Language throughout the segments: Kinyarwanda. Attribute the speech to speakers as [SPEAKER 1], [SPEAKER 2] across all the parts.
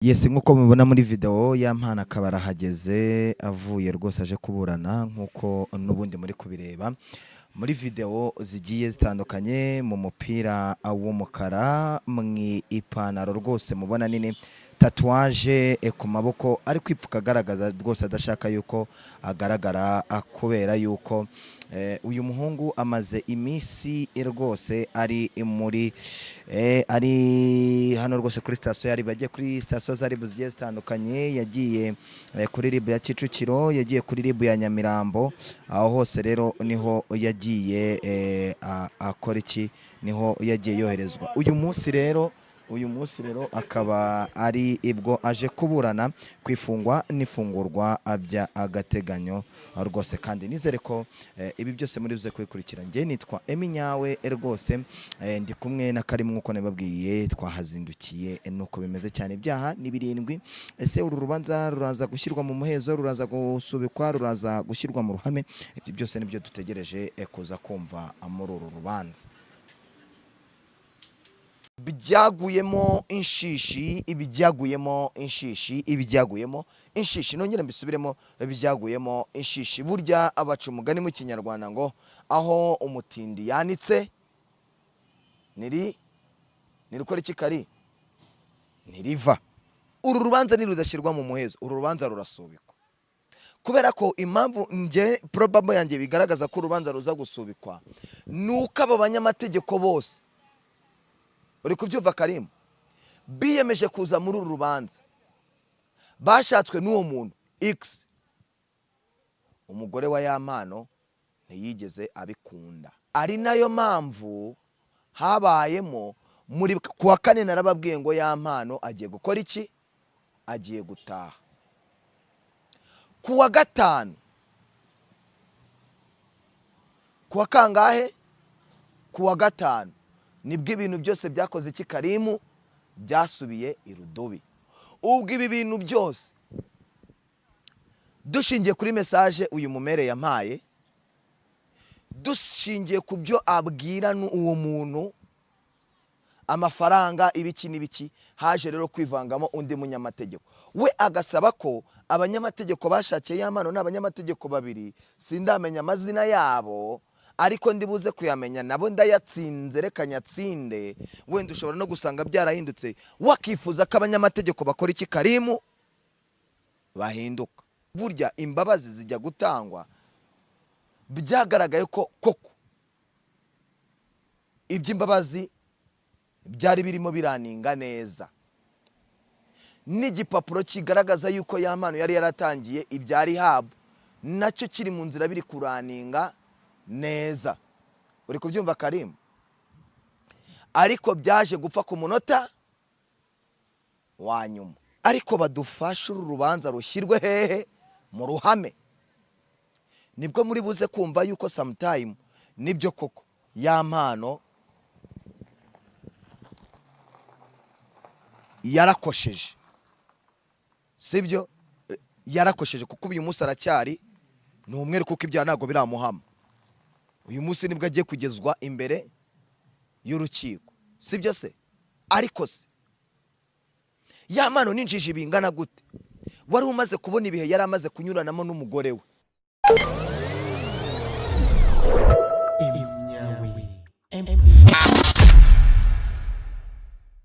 [SPEAKER 1] Yes, nk'uko mubibona muri video, Yampano akaba arahageze, avuye rwose aje kuburana, nk'uko n'ubundi muri kubireba muri video zigiye zitandukanye, mu mupira w'umukara, mu ipantaro rwose mubona nini, tatouage ku maboko, ari kwipfuka agaragaza rwose adashaka yuko agaragara, kubera yuko uyu muhungu amaze iminsi rwose ari muri ari hano rwose kuri sitasiyo ya RIB. Yagiye kuri sitasiyo za RIB zigiye zitandukanye, yagiye kuri RIB ya Kicukiro, yagiye kuri RIB ya Nyamirambo. Aho hose rero niho yagiye akora iki? Niho yagiye yoherezwa. Uyu munsi rero akaba ari ibwo aje kuburana ku ifungwa n'ifungurwa by'agateganyo rwose, kandi nizere ko ibi byose muri buze kubikurikira. Njye nitwa Emi Nyawe rwose, ndi kumwe na Karimu nk'uko nababwiye, twahazindukiye, nuko bimeze cyane. Ibyaha ni birindwi. Ese uru rubanza ruraza gushyirwa mu muhezo, ruraza gusubikwa, ruraza gushyirwa mu ruhame? Ibyo byose nibyo dutegereje kuza kumva muri uru rubanza. Byaguyemo inshishi, ibyaguyemo inshishi, ibyaguyemo inshishi. Nongere mbisubiremo: byaguyemo inshishi. Burya abaca umugani mu Kinyarwanda ngo aho umutindi yanitse niri nirukora iki kari ntiriva. Uru rubanza nirudashyirwa mu muhezo, uru rubanza rurasubikwa, kubera ko impamvu nge probable yanjye bigaragaza ko urubanza ruza gusubikwa ni uko aba banyamategeko bose, uri kubyumva Karimu, biyemeje kuza muri uru rubanza, bashatswe n'uwo muntu X. Umugore wa Yampano ntiyigeze abikunda, ari nayo mpamvu habayemo muri kuwa kane narababwiye ngo Yampano agiye gukora iki? Agiye gutaha. Kuwa gatanu, kuwa kangahe? Kuwa gatanu nibwo ibintu byose byakoze iki Karimu? Byasubiye irudubi. Ubwo ibi bintu byose dushingiye kuri message uyu mumere yampaye, dushingiye ku byo abwira uwo muntu, amafaranga, ibiki n'ibiki, haje rero kwivangamo undi munyamategeko, we agasaba ko abanyamategeko bashakiye Yampano ni abanyamategeko babiri, sindamenya amazina yabo, ariko ndibuze kuyamenya nabo. Ndayatsinze, reka nyatsinde. Wenda ushobora no gusanga byarahindutse, wakifuza ko abanyamategeko bakora iki Karimu? Bahinduka. Burya imbabazi zijya gutangwa byagaragaye ko koko iby'imbabazi byari birimo biraninga neza, n'igipapuro kigaragaza yuko Yampano yari yaratangiye ibya rehab nacyo kiri mu nzira, biri kuraninga neza. Uri kubyumva Karimu? Ariko byaje gupfa ku munota wa nyuma. Ariko badufashe uru rubanza rushyirwe hehe? Mu ruhame. Nibwo muri buze kumva yuko sometime nibyo koko Yampano yarakosheje, sibyo? Yarakosheje kuko uyu munsi aracyari ni umwere, kuko ibyaha ntabwo biramuhama. Uyu munsi nibwo agiye kugezwa imbere y'urukiko, sibyo se? Ariko se Yampano n'injiji bingana gute, wari umaze kubona ibihe yari amaze kunyuranamo n'umugore we?
[SPEAKER 2] Imyawe.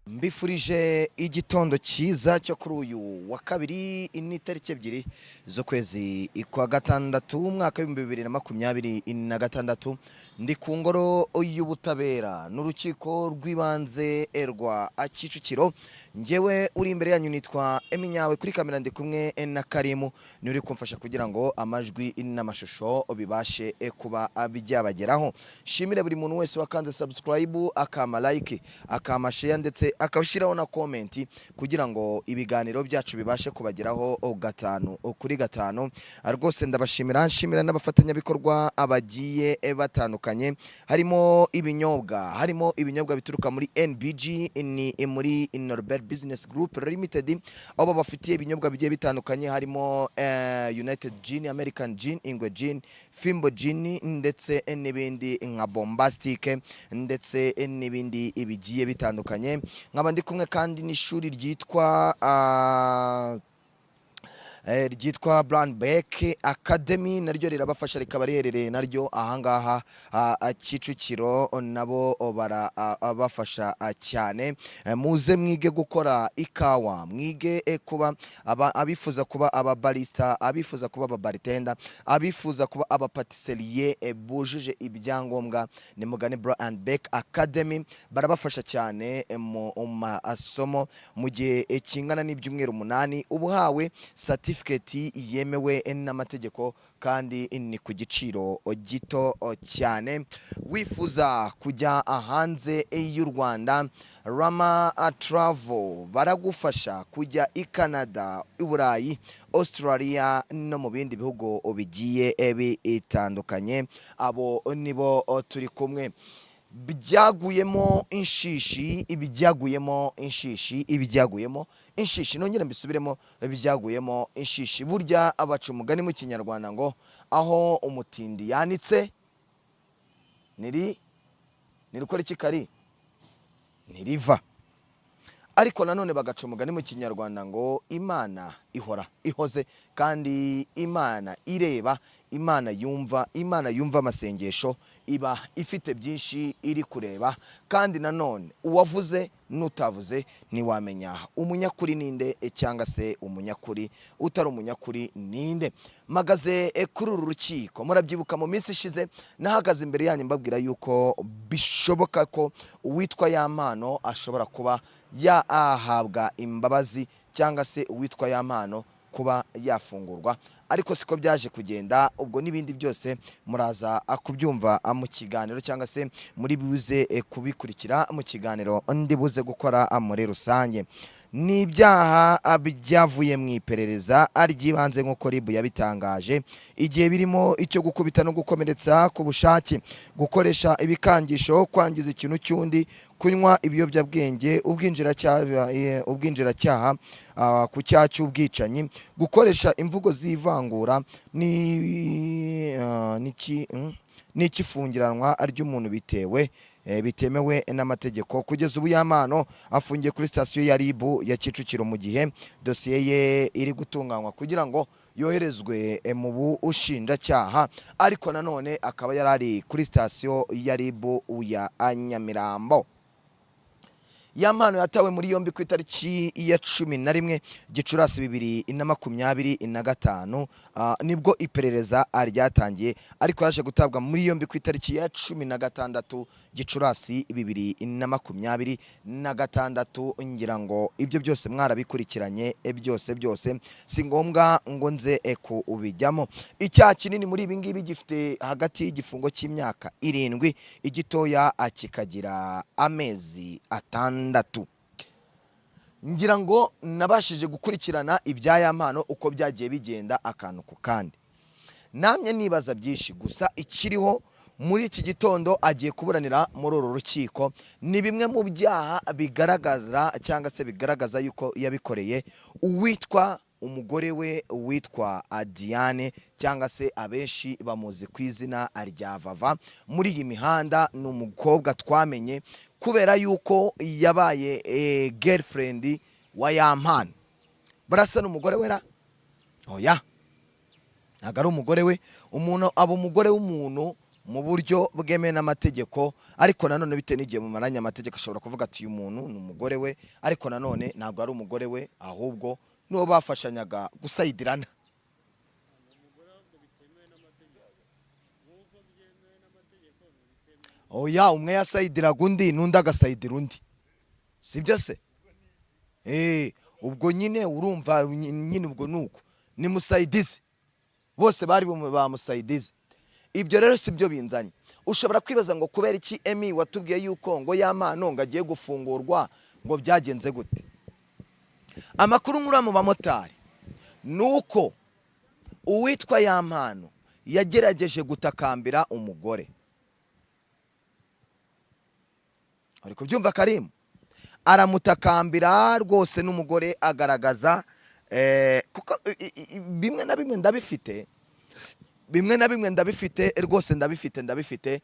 [SPEAKER 1] Mbifurije igitondo cyiza cyo kuri uyu wa kabiri, ni itariki 2 z'ukwezi kwa gatandatu, umwaka w'2026. Ndi ku Ngoro y'Ubutabera n'Urukiko rw'Ibanze rwa Kicukiro. Ngewe uri imbere yanyu nitwa Eminyawe, kuri kamera ndi kumwe na Karimu, ni uri kumfasha kugira ngo amajwi n'amashusho bibashe kuba byabageraho. Shimire buri muntu wese wakanze subscribe, akama like, akama share, ndetse akashyiraho na comment, kugira ngo ibiganiro byacu bibashe kubageraho gatanu kuri gatanu. Rwose ndabashimira, nshimira n'abafatanyabikorwa abagiye batandukanye, harimo ibinyobwa bituruka muri NBG, ni muri Norbert Business Group Limited, aho babafitiye ibinyobwa bigiye bitandukanye, harimo United Gin, American Gin, Ingwe Gin, Fimbo Gin, ndetse n'ibindi nka Bombastic, ndetse n'ibindi bigiye bitandukanye. Nkaba Nkaba ndi kumwe kandi n'ishuri ryitwa ryitwa Brandbeck Academy, naryo rirabafasha, rikaba riherereye naryo ahangaha Kicukiro, nabo barabafasha cyane. Muze mwige gukora ikawa, mwige kuba abifuza kuba ababarista, abifuza kuba ababartender, abifuza kuba abapatisserie bujuje ibyangombwa, ni mugane Brandbeck Academy, barabafasha cyane mu masomo. Mu gihe kingana n'ibyumweru 8 uba uhawe certificate yemewe n'amategeko, kandi ni ku giciro gito cyane. Wifuza kujya hanze y'u Rwanda, Rama Travel baragufasha kujya i Canada, i Burayi, Australia no mu bindi bihugu bigiye bitandukanye. Abo nibo turi kumwe. Byaguyemo inshishi, ibyaguyemo inshishi, ibyaguyemo inshishi. Nongere mbisubiremo, byaguyemo inshishi. Burya abaca umugani mu Kinyarwanda ngo aho umutindi yanitse niri nirukora iki kari ntiriva. Ariko nanone bagaca umugani mu Kinyarwanda ngo Imana ihora ihoze, kandi Imana ireba, Imana yumva, Imana yumva amasengesho, iba ifite byinshi iri kureba. Kandi nanone uwavuze n'utavuze ntiwamenya umunyakuri ninde, cyangwa se umunyakuri utari umunyakuri ninde. Mpagaze kuri uru rukiko. Murabyibuka mu minsi ishize nahagaze imbere yanyu mbabwira yuko bishoboka ko uwitwa Yampano ashobora kuba yahabwa imbabazi, cyangwa se uwitwa Yampano kuba yafungurwa, ariko siko byaje kugenda. Ubwo n'ibindi byose muraza kubyumva mu kiganiro, cyangwa se muri buze kubikurikira mu kiganiro ndi buze gukora. Muri rusange ni ibyaha byavuye mu iperereza ry'ibanze nk'uko RIB yabitangaje, igihe birimo icyo gukubita no gukomeretsa ku bushake, gukoresha ibikangisho, kwangiza ikintu cy'undi, kunywa ibiyobyabwenge, ubwinjiracyaha ku cyaha cy'ubwicanyi, gukoresha imvugo z'ivangura n'ikifungiranwa ry'umuntu bitewe bitemewe n'amategeko. Kugeza ubu Yampano afungiye kuri sitasiyo ya RIB ya Kicukiro mu gihe dosiye ye iri gutunganywa kugira ngo yoherezwe mu bushinjacyaha, ariko nanone akaba yari ari kuri sitasiyo ya RIB ya Nyamirambo. Yampano yatawe muri yombi ku itariki ya 11 Gicurasi 2025, nibwo iperereza ryatangiye, ariko yaje gutabwa muri yombi ku itariki ya 16 Gicurasi 2026. Ngira ngo ibyo byose mwarabikurikiranye, byose byose, si ngombwa ngo nze kubijyamo. Icyaha kinini muri ibi ngibi gifite hagati y'igifungo cy'imyaka 7, igitoya kikagira amezi 6. Ngira ngo nabashije gukurikirana ibya Yampano uko byagiye bigenda akantu ku kandi, namye nibaza byinshi. Gusa ikiriho muri iki gitondo, agiye kuburanira muri uru rukiko. Ni bimwe mu byaha bigaragaza, cyangwa se bigaragaza yuko yabikoreye uwitwa umugore we, witwa Diane, cyangwa se abenshi bamuzi ku izina rya Vava muri iyi mihanda. Ni umukobwa twamenye kubera yuko yabaye girlfriend wa Yampano. Barasa n'umugore we ra? Oya, ntabwo ari umugore we. Umuntu aba umugore w'umuntu mu buryo bwemewe n'amategeko, ariko nanone bitewe n'igihe mumaranye, amategeko ashobora kuvuga ati uyu muntu ni umugore we, ariko nanone ntabwo ari umugore we, ahubwo n'uwo bafashanyaga gusayidirana.
[SPEAKER 2] Umugore ahubwo bitemewe n'amategeko, nk'uko byemewe n'amategeko ntibitemewe.
[SPEAKER 1] Oya, umwe yasayidiraga undi n'undi agasayidira undi, sibyo se? Ubwo nyine urumva nyine ubwo nuko ni musayidizi, bose bari ba musayidizi. Ibyo rero si byo binzanye. Ushobora kwibaza ngo kubera iki Emi watubwiye yuko ngo Yampano ngo agiye gufungurwa, ngo byagenze gute? Amakuru nkura mu bamotari ni uko uwitwa Yampano yagerageje gutakambira umugore. Uri kubyumva, Karimu? Aramutakambira rwose, n'umugore agaragaza kuko bimwe na bimwe ndabifite. Bimwe na bimwe ndabifite rwose, ndabifite, ndabifite.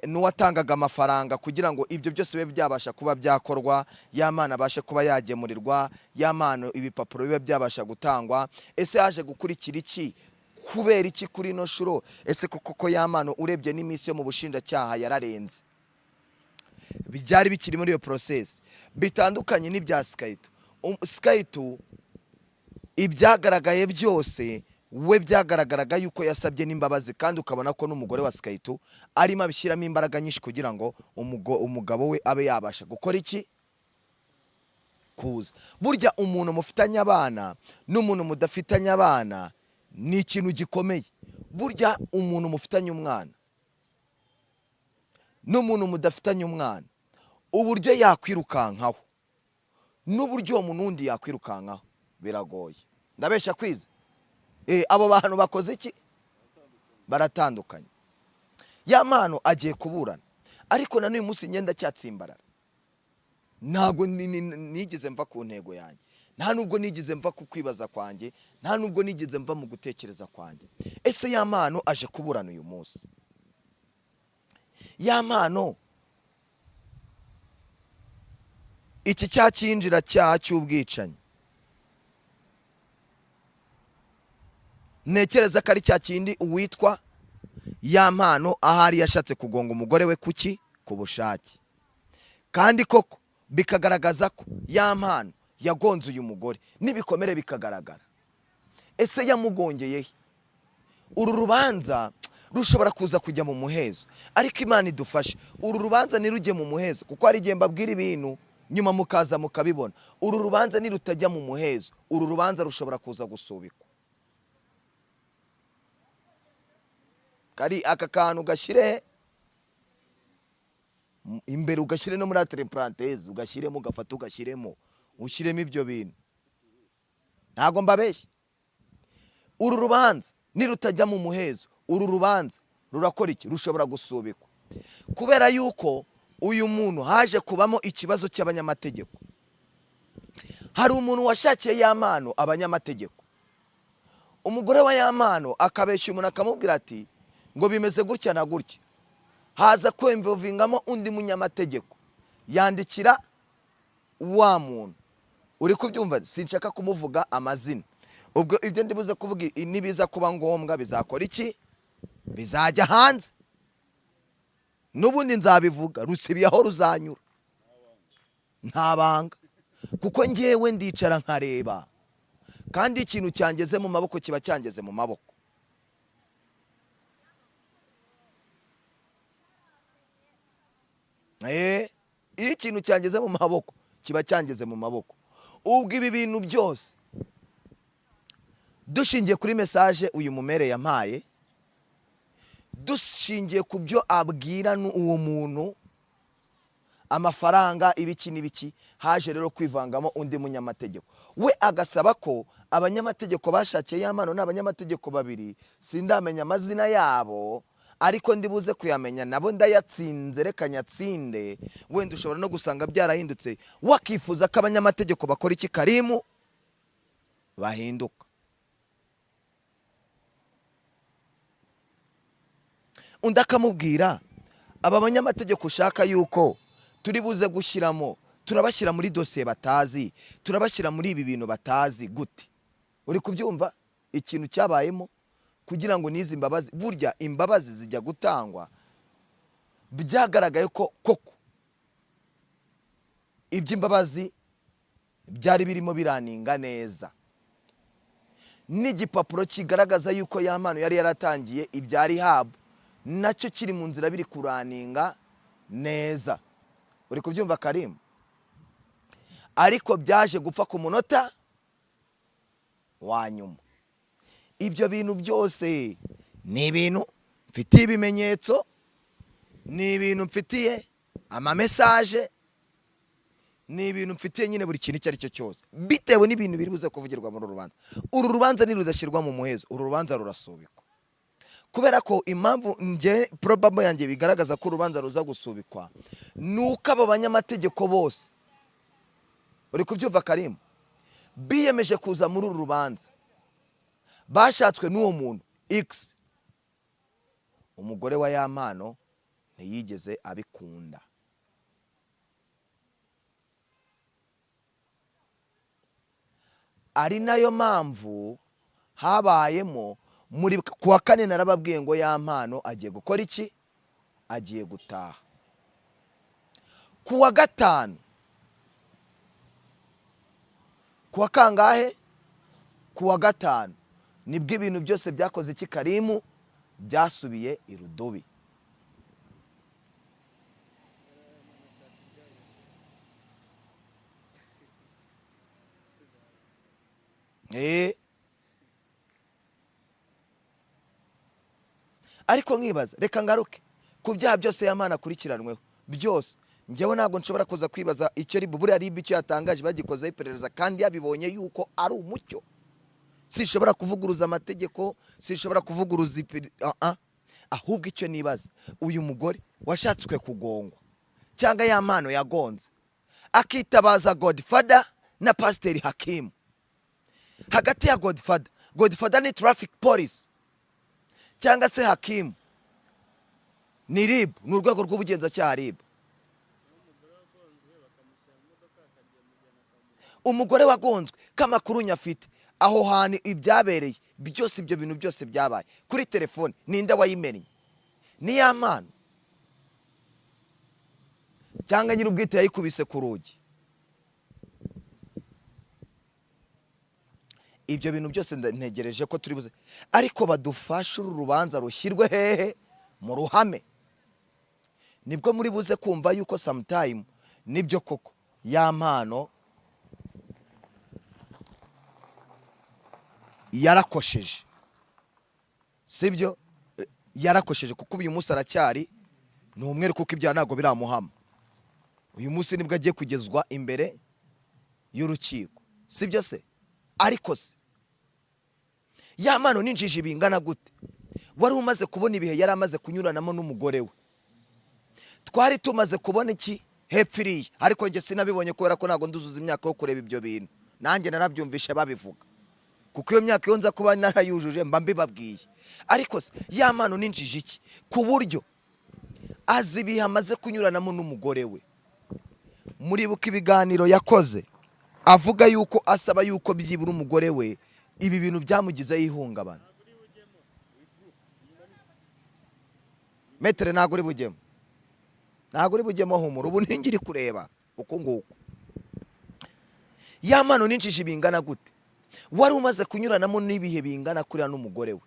[SPEAKER 1] N'uwatangaga amafaranga kugira ngo ibyo byose bibe byabasha kuba byakorwa, Yampano abashe kuba yagemurirwa, Yampano ibipapuro bibe byabasha gutangwa. Ese yaje gukurikira iki? Kubera iki kuri ino shuro? Ese koko ko Yampano urebye n'iminsi yo mu bushinjacyaha yararenze, byari bikiri muri iyo process, bitandukanye n'ibya Sky2. Sky2 ibyagaragaye byose, we byagaragaraga yuko yasabye n'imbabazi, kandi ukabona ko n'umugore wa Sky2 arimo abishyiramo imbaraga nyinshi kugira ngo umugabo we abe yabasha gukora iki? Kuza. Burya umuntu mufitanye abana n'umuntu mudafitanye abana ni ikintu gikomeye. Burya umuntu mufitanye umwana n'umuntu mudafitanye umwana, uburyo yakwirukankaho n'uburyo uwo muntu wundi yakwirukankaho biragoye. Ndabeshya kwiza? Abo bantu bakoze iki? Baratandukanye. Yampano agiye kuburana, ariko na n'uyu munsi ngenda cyatsimbarara. Ntabwo nigeze mva ku ntego yanjye, nta nubwo nigeze mva ku kwibaza kwanjye, nta nubwo nigeze mva mu gutekereza kwanjye. Ese Yampano aje kuburana uyu munsi, Yampano iki cyaha cy'injiracyaha cy'ubwicanyi, ntekereza ko ari cya kindi uwitwa Yampano ahari yashatse kugonga umugore we kuki? Ku bushake. Kandi koko bikagaragaza ko Yampano yagonze uyu mugore n'ibikomere bikagaragara. Ese yamugongeye he? Uru rubanza rushobora kuza kujya mu muhezo, ariko Imana idufashe uru rubanza ntirujye mu muhezo, kuko hari igihe mbabwira ibintu nyuma mukaza mukabibona. Uru rubanza nirutajya mu muhezo, uru rubanza rushobora kuza gusubikwa. Kari aka kantu gashyire imbere, ugashyire no muri entre parenthèse, ugashyiremo, ugafata ugashyiremo, ushyiremo ibyo bintu. Ntabwo mbabeshya, uru rubanza nirutajya mu muhezo, uru rubanza rurakora iki? Rushobora gusubikwa, kubera yuko uyu muntu haje kubamo ikibazo cy'abanyamategeko. Hari umuntu washakiye Yampano abanyamategeko, umugore wa Yampano akabeshya umuntu akamubwira ati ngo bimeze gutya na gutya, haza kwemvovingamo undi munyamategeko yandikira wa muntu. Uri kubyumva? Sinshaka kumuvuga amazina. Ubwo ibyo ndibuze kuvuga nibiza kuba ngombwa bizakora iki? Bizajya hanze. N'ubundi nzabivuga, rutsibiye aho ruzanyura, nta banga, kuko ngewe ndicara nkareba, kandi ikintu cyangeze mu maboko kiba cyangeze mu maboko. Iyo ikintu cyangeze mu maboko kiba cyangeze mu maboko. Ubwo ibi bintu byose dushingiye kuri message uyu mumere yampaye, dushingiye ku byo abwira uwo muntu, amafaranga ibiki n'ibiki, haje rero kwivangamo undi munyamategeko, we agasaba ko abanyamategeko bashakiye Yampano ni abanyamategeko babiri, sindamenya amazina yabo ariko ndibuze kuyamenya, nabo ndayatsinze, reka nyatsinde, wenda ushobora no gusanga byarahindutse. Wakifuza ko abanyamategeko bakora iki? Karimu bahinduka. Undi akamubwira aba banyamategeko ushaka yuko turi buze gushyiramo, turabashyira muri dosiye batazi, turabashyira muri ibi bintu batazi gute? Uri kubyumva ikintu cyabayemo kugira ngo n'izi mbabazi, burya imbabazi zijya gutangwa byagaragaye ko koko iby'imbabazi byari birimo biraninga neza, n'igipapuro kigaragaza yuko Yampano yari yaratangiye ibya rehab nacyo kiri mu nzira biri kuraninga neza. Uri kubyumva Karimu? Ariko byaje gupfa ku munota wa nyuma. Ibyo bintu byose ni ibintu mfitiye ibimenyetso, ni ibintu mfitiye amamesaje, ni ibintu mfitiye nyine buri kintu icyo ari cyo cyose, bitewe n'ibintu biri buze kuvugirwa muri uru rubanza. Uru rubanza nirudashyirwa mu muhezo, uru rubanza rurasubikwa, kubera ko impamvu nge probable yanjye bigaragaza ko urubanza ruza gusubikwa ni uko abo banyamategeko bose, uri kubyumva Karimu, biyemeje kuza muri uru rubanza, bashatswe n'uwo muntu X. Umugore wa Yampano ntiyigeze abikunda. Ari nayo mpamvu habayemo muri kuwa kane narababwiye ngo Yampano agiye gukora iki? Agiye gutaha. Kuwa gatanu, kuwa kangahe? Kuwa gatanu nibwo ibintu byose byakoze iki Karimu byasubiye irudubi. Ariko nkibaza, reka ngaruke ku byaha byose Yampano akurikiranweho byose. Njyewe ntabwo nshobora kuza kwibaza icyo RIB, buriya RIB icyo yatangaje bagikozeho iperereza kandi yabibonye yuko ari umucyo. Sinshobora kuvuguruza amategeko, sinshobora kuvuguruza ahubwo icyo nibaza, uyu mugore washatswe kugongwa cyangwa Yampano yagonze akitabaza Godfather na Pasiteri Hakimu. Hagati ya Godfather, Godfather ni traffic police cyangwa se Hakimu ni RIB, ni urwego rw'ubugenzacyaha RIB. Umugore wagonzwe k'amakuru nyafite aho hantu ibyabereye byose, ibyo bintu byose byabaye kuri telefone, ninde wayimennye? Ni Yampano cyangwa nyir'ubwite yayikubise ku rugi? Ibyo bintu byose ntegereje ko turi buze, ariko badufashe uru rubanza rushyirwe hehe? Mu ruhame. Nibwo muri buze kumva yuko sometime nibyo koko Yampano yarakosheje, sibyo? Yarakosheje kuko uyu munsi aracyari ni umwere, kuko ibyaha ntabwo biramuhama. Uyu munsi nibwo agiye kugezwa imbere y'urukiko, sibyo se? Ariko se Yampano n'injiji bingana gute? Wari umaze kubona ibihe yari amaze kunyuranamo n'umugore we. Twari tumaze kubona iki hepfo iriya, ariko njye sinabibonye kubera ko ntabwo nduzuza imyaka yo kureba ibyo bintu. Nanjye narabyumvishe babivuga, kuko iyo myaka iyo nza kuba narayujuje mba mbibabwiye. Ariko se Yampano n'injiji iki ku buryo azi ibihe amaze kunyuranamo n'umugore we? Muribuka ibiganiro yakoze avuga yuko asaba yuko byibura umugore we ibi bintu byamugizeho ihungabana. Metere ntabwo uri bujyemo, ntabwo uri bujyemo, humura ubu ntingiri kureba uku nguku. Yampano n'injiji bingana gute? Wari umaze kunyuranamo n'ibihe bingana kuriya n'umugore we,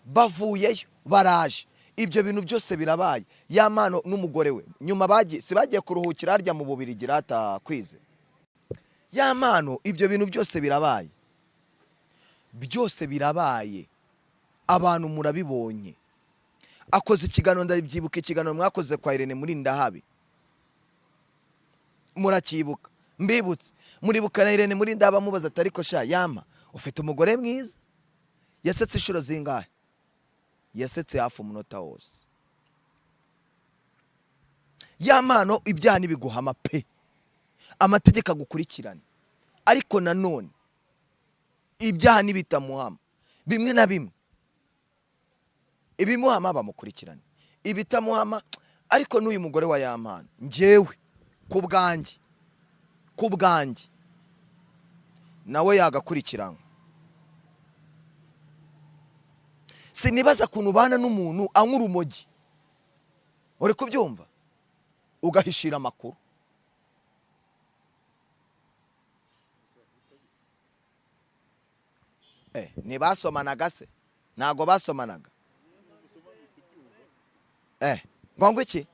[SPEAKER 1] bavuyeyo baraje, ibyo bintu byose birabaye. Yampano n'umugore we nyuma bagiye, si bagiye kuruhukira harya mu Bubirigi ratakwize. Yampano ibyo bintu byose birabaye, byose birabaye, abantu murabibonye. Akoze ikiganiro, ndabyibuka ikiganiro mwakoze kwa Irene muri Ndahabi, muracyibuka? Mbibutse, muribuka na Irene muri Ndahabi amubaza ati ariko sha Yampa ufite umugore mwiza? Yasetse inshuro zingahe? Yasetse hafi umunota wose. Yampano ibyaha ntibiguhama pe, amategeko agukurikirane, ariko nanone ibyaha ntibitamuhama bimwe na bimwe, ibimuhama bamukurikirane, ibitamuhama. Ariko n'uyu mugore wa Yampano, njyewe ku bwanjye, ku bwanjye nawe yagakurikiranwa. Sinibaza ukuntu ubana n'umuntu anywa urumogi, uri kubyumva, ugahishira amakuru. Ntibasomanaga se? Ntabwo basomanaga. Ngo iki?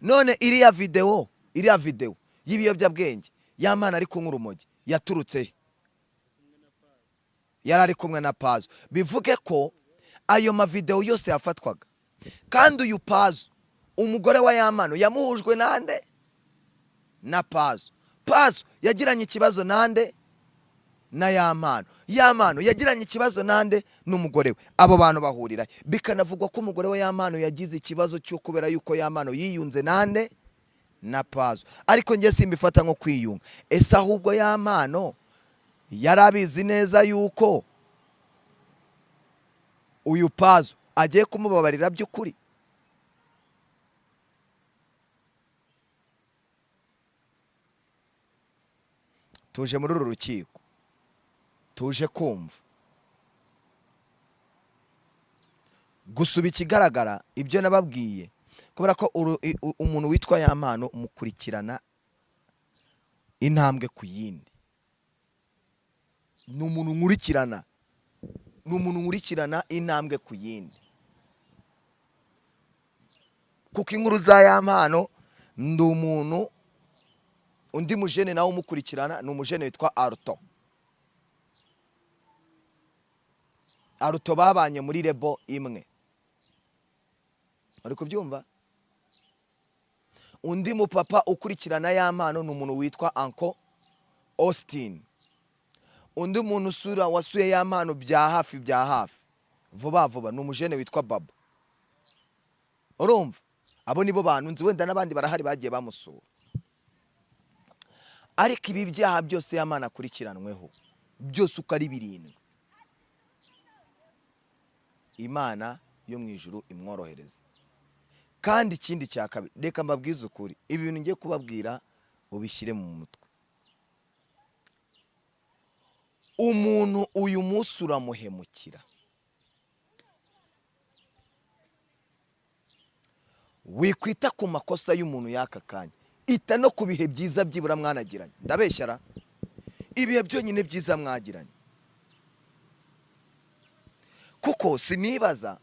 [SPEAKER 1] None iriya video, iriya video y'ibiyobyabwenge Yampano ari kunywa urumogi yaturutse he? Yari ari kumwe na Pazo. Bivuge ko ayo mavideo yose yafatwaga, kandi uyu Pazo umugore wa Yampano yamuhujwe nande? Na Pazo. Pazo yagiranye ikibazo nande? Na Yampano. Yampano yagiranye ikibazo nande? N'umugore we. Abo bantu bahurira. Bikanavugwa ko umugore wa Yampano yagize ikibazo cyo kubera yuko Yampano yiyunze nande? Na Pazo. Ariko njye simbifata nko kwiyunga. Ese ahubwo Yampano yari abizi neza yuko Uyu Pazo agiye kumubabarira by'ukuri? Tuje muri uru rukiko, tuje kumva gusa ubu ikigaragara ibyo nababwiye, kubera ko umuntu witwa Yampano mukurikirana intambwe ku yindi, ni umuntu nkurikirana, ni umuntu nkurikirana intambwe ku yindi, kuko inkuru za Yampano ndi umuntu. Undi mujene nawe umukurikirana ni umujene witwa Aruto. Aruto babanye muri label imwe, uri kubyumva? Undi mupapa ukurikirana Yampano ni umuntu witwa Uncle Austin. Undi muntu usura, wasuye Yampano bya hafi bya hafi vuba vuba, ni umujene witwa Baba. Urumva, abo nibo bantu nzi, wenda n'abandi barahari bagiye bamusura. Ariko ibi byaha byose Yampano akurikiranweho byose uko ari 7, Imana yo mu ijuru imworohereza. Kandi ikindi cya kabiri, reka mbabwize ukuri, ibi bintu ngiye kubabwira ubishyire mu mutwe. Umuntu uyu munsi uramuhemukira, wikwita ku makosa y'umuntu y'aka kanya, ita no ku bihe byiza byibura mwanagiranye. Ndabeshyara? Ibihe byonyine byiza mwagiranye, kuko sinibaza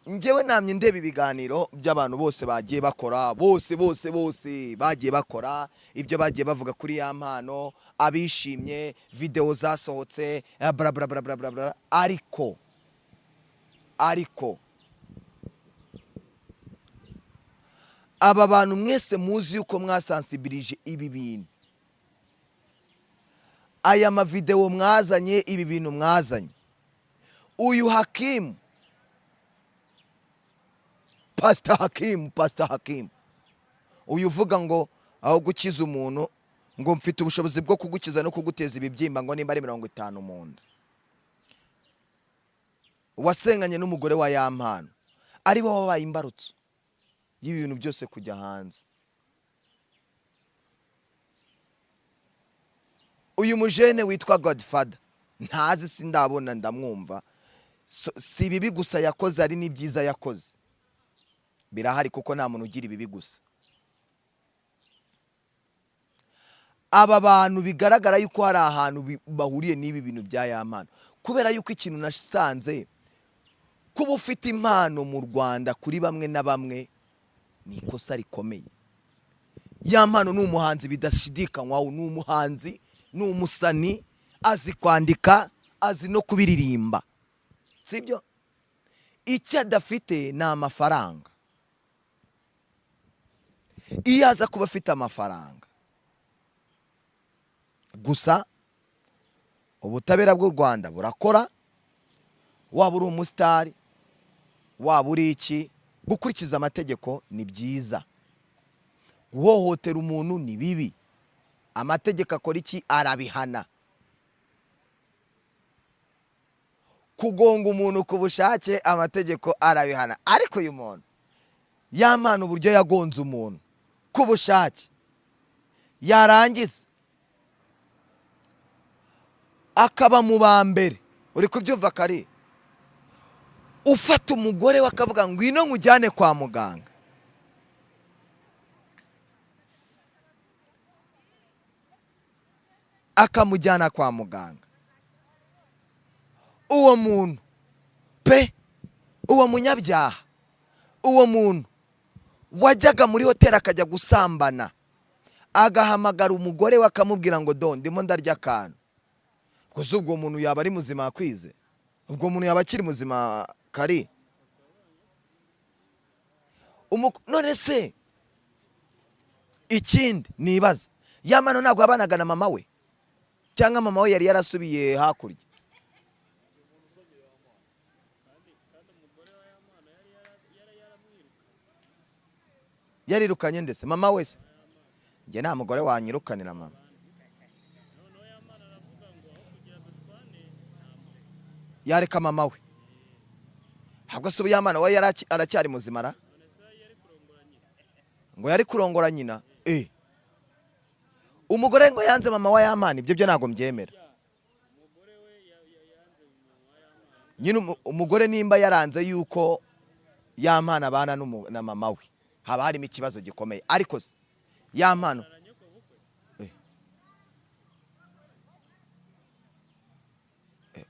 [SPEAKER 1] njyewe namye ndeba ibiganiro by'abantu bose bagiye bakora, bose bose bose bagiye bakora ibyo bagiye bavuga kuri Yampano, abishimye, videwo zasohotse, bla bla bla bla bla bla. Ariko aba bantu mwese muzi yuko mwasansibirije ibi bintu, aya mavidewo mwazanye, ibi bintu mwazanye, uyu Hakimu, Pastor Hakimu, Pastor Hakimu uyu uvuga ngo aho gukiza umuntu ngo mfite ubushobozi bwo kugukiza no kuguteza ibibyimba ngo nimba ari 50 mu nda, wasenganye n'umugore wa Yampano, ari we wabaye imbarutso y'ibi bintu byose kujya hanze. Uyu mujene witwa Godfather ntazi, sindabona, ndamwumva. So, si ibibi gusa yakoze, ari n'ibyiza yakoze birahari, kuko nta muntu ugira ibibi gusa. Aba bantu bigaragara yuko hari ahantu bahuriye n'ibi bintu bya Yampano, kubera yuko ikintu nasanze kuba ufite impano mu Rwanda kuri bamwe na bamwe ni ikosa rikomeye. Yampano ni umuhanzi bidashidikanywaho, ni umuhanzi, ni umusani, azi kwandika, azi no kubiririmba, sibyo? Icyo adafite ni amafaranga. Iyo aza kuba afite amafaranga gusa, ubutabera bw'u Rwanda burakora, waba uri umusitari, waba uri iki, gukurikiza amategeko ni byiza, guhohotera umuntu ni bibi, amategeko akora iki? Arabihana. Kugonga umuntu ku bushake amategeko arabihana. Ariko uyu muntu Yampano uburyo yagonze umuntu ku bushake, yarangiza akaba mu ba mbere, uri kubyumva kari ufata umugore we akavuga ngwino nkujyane kwa muganga, akamujyana kwa muganga. Uwo muntu pe, uwo munyabyaha, uwo muntu wajyaga muri hoteli akajya gusambana, agahamagara umugore we akamubwira ngo do ndimo ndarya akantu. Gusa ubwo muntu yaba ari muzima akwize? Ubwo muntu yaba akiri muzima kari? None se ikindi nibaza, Yampano ntabwo yabanaga na mama we, cyangwa mama we yari yarasubiye hakurya? Yarirukanye ndetse mama wese? Njye nta mugore wanyirukanira mama. Yareka mama we. Ahubwo se ubu Yampano we aracyari muzima ra? Ngo yari kurongora nyina? Umugore ngo yanze mama wa Yampano, ibyo byo ntabwo mbyemera. Nyine umugore nimba yaranze yuko Yampano abana na mama we, haba harimo ikibazo gikomeye. Ariko se Yampano,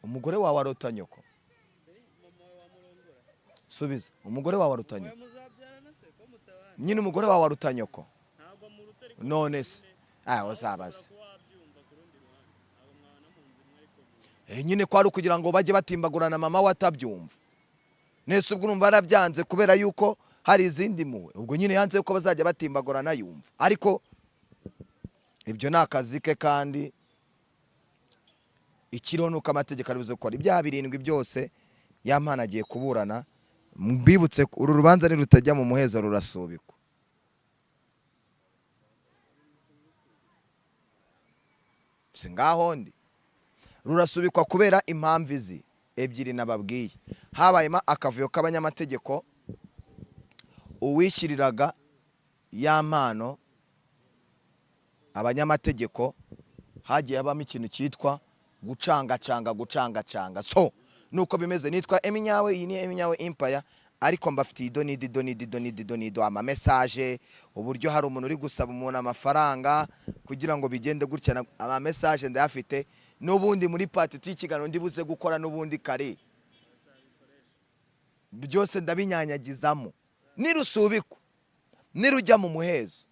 [SPEAKER 1] umugore wawe arota nyoko? Subiza, umugore wawe aruta nyoko? Nyine umugore wawe aruta nyoko? None se uzabaze. Nyine ko ari ukugira ngo bajye batimbagurana mama we atabyumva. Nese ubwo urumva yarabyanze kubera yuko hari izindi mpuhwe? Ubwo nyine yanze yuko bazajya batimbagurana yumva. Ariko ibyo ni akazi ke, kandi ikiriho ni uko amategeko ari buze gukora ibyaha 7 byose. Yampano agiye kuburana. Mbibutse ko uru rubanza nirutajya mu muhezo rurasubikwa. Si ngaho ndi, rurasubikwa kubera impamvu izi ebyiri nababwiye. Habayemo akavuyo k'abanyamategeko, uwishyiriraga Yampano abanyamategeko, hagiye habamo ikintu cyitwa gucangacanga, gucangacanga. So nuko bimeze. Nitwa Eminyawe, iyi ni Eminyawe Empire, ariko mbafitiye ido n'ido, ido n'ido, ido n'ido, ido n'ido, ama message, uburyo hari umuntu uri gusaba umuntu amafaranga kugira ngo bigende gutya, ama message ndayafite. N'ubundi muri part y'ikiganiro ndi buze gukora n'ubundi kare byose ndabinyanyagizamo. Nirusubikwa, nirujya mu muhezo,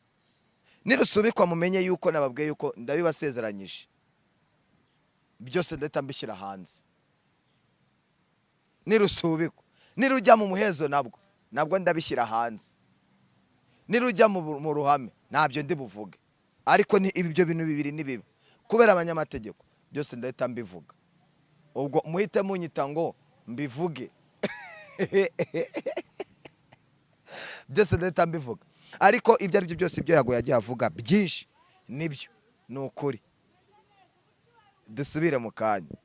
[SPEAKER 1] nirusubikwa mumenye yuko nababwiye yuko ndabibasezeranyije byose ndahita mbishyira hanze. Nirusubikwa, nirujya mu muhezo nabwo ndabishyira hanze. Nirujya mu ruhame ntabyo ndi buvuge, ariko ni ibyo bintu bibiri ni bibi kubera abanyamategeko, byose ndahita mbivuga. Ubwo muhite munyita ngo mbivuge byose, ndahita mbivuga. Ariko ibyo ari byo byose, ibyo Yago yagiye avuga byinshi nibyo, ni ukuri. Dusubire mu kanya.